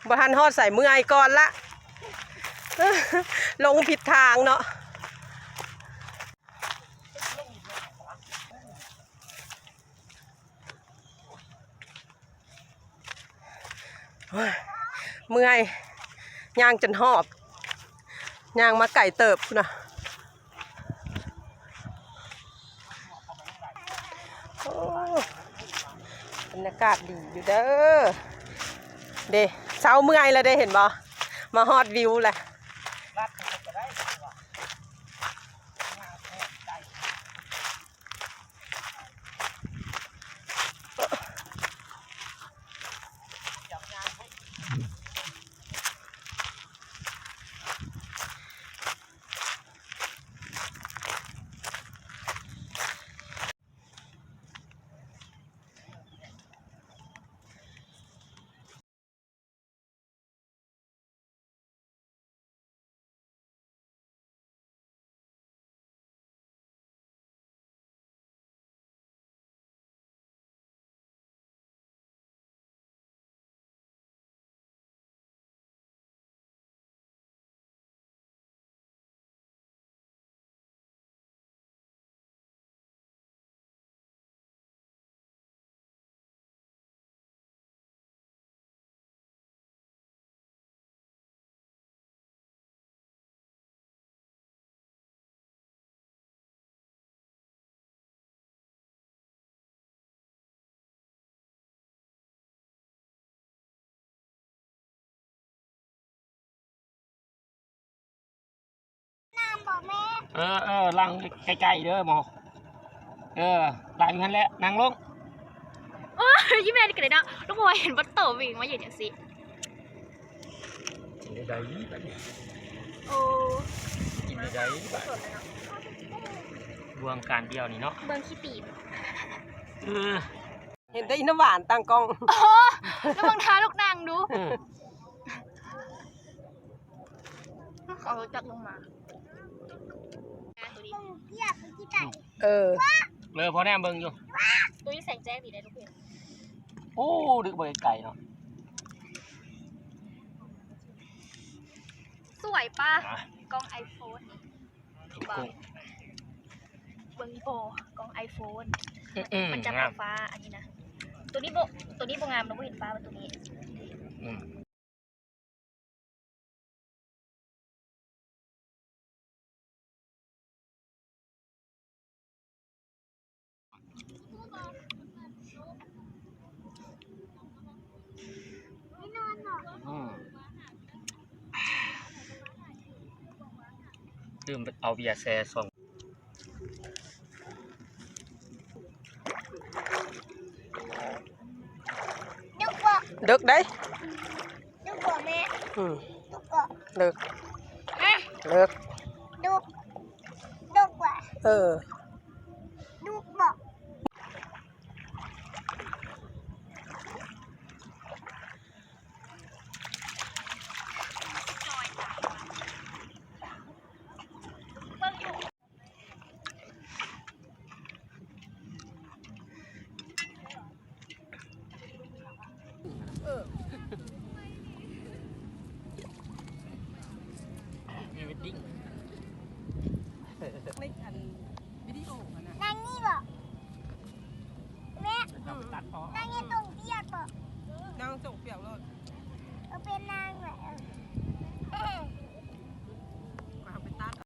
ບໍ່ທັນຮອດໃສ ເມື່ອຍກ່ອນລະ ລົງຜິດທາງເນາະ. ເມື່ອຍ ຍ່າງຈົນຫອບ ຍ່າງມາໄກເຕີບພຸ້ນນະ. ໂອ້ ບັນຍາກາດດີຢູ່ເດີ ເດ້ ເຊົາເມື່ອຍແລ້ວເດ້ ເຫັນບໍ່ ມາຮອດວິວແລ້ວ. ນ້ຳບໍ່ແມ່? ເອີ ເອີ ຫຼັງໃກ້ໆເດີໝໍ. ເອີ ຫຼັງຢູ່ຫັ້ນແຫຼະ ນັ່ງລົງ. ໂອ້ຍ ອີ່ແມ່ນີ້ກະໄດ້ເນາະ ລູກໂອຍເຫັນບັດໂຕວິ່ງມາຢືນຈັ່ງຊີ້. ກິນໄດ້ໃດບາດນີ້? ໂອ້ ກິນໄດ້ໃດບາດນີ້? ບ່ວງການດຽວນີ້ເນາະ ເບິ່ງຂີ້ຕີນ. ເອີ ເຫັນແຕ່ອີນ້ຳຫວານຕັ້ງກ້ອງ. ໂອ້ ລະວັງຖ້າລູກນັ່ງດູ. ເອີ ເຂົາຈັກລົງມາ. ເອີ ເອີ ພໍແນມເບິ່ງຢູ່. ໂອ້ຍ ແສງແຈ້ງດີເດ້ລູກເອີຍ. ໂອ້ ດຶກບໍ່ໄກໆເນາະ. ສວຍປະ ກ້ອງໄອໂຟນນີ້. ເບິ່ງ ເບິ່ງອີ່ປໍ ກ້ອງໄອໂຟນ ອືມ ມັນຈະຟ້າໆ ອັນນີ້ນະ. ໂຕນີ້ບໍ່ ໂຕນີ້ບໍ່ງາມເນາະ ບໍ່ເຫັນຟ້າວ່າໂຕນີ້. ອືມ. ອືມ ລືມເອົາເບຍແຊ່ສອງ. ດຶກເດ້. ອືມ ດຶກ ເລິກ ເລິກ ເລິກ ເອີ. เออ พรีเวดดิ้ง ในอันวิดีโอหั่นน่ะ นั่งนี่บ่ แม่ ตัดออก นั่งนี่ตรงเปียกบ่ นั่งตรงเปียกโลด เออ เป็นน้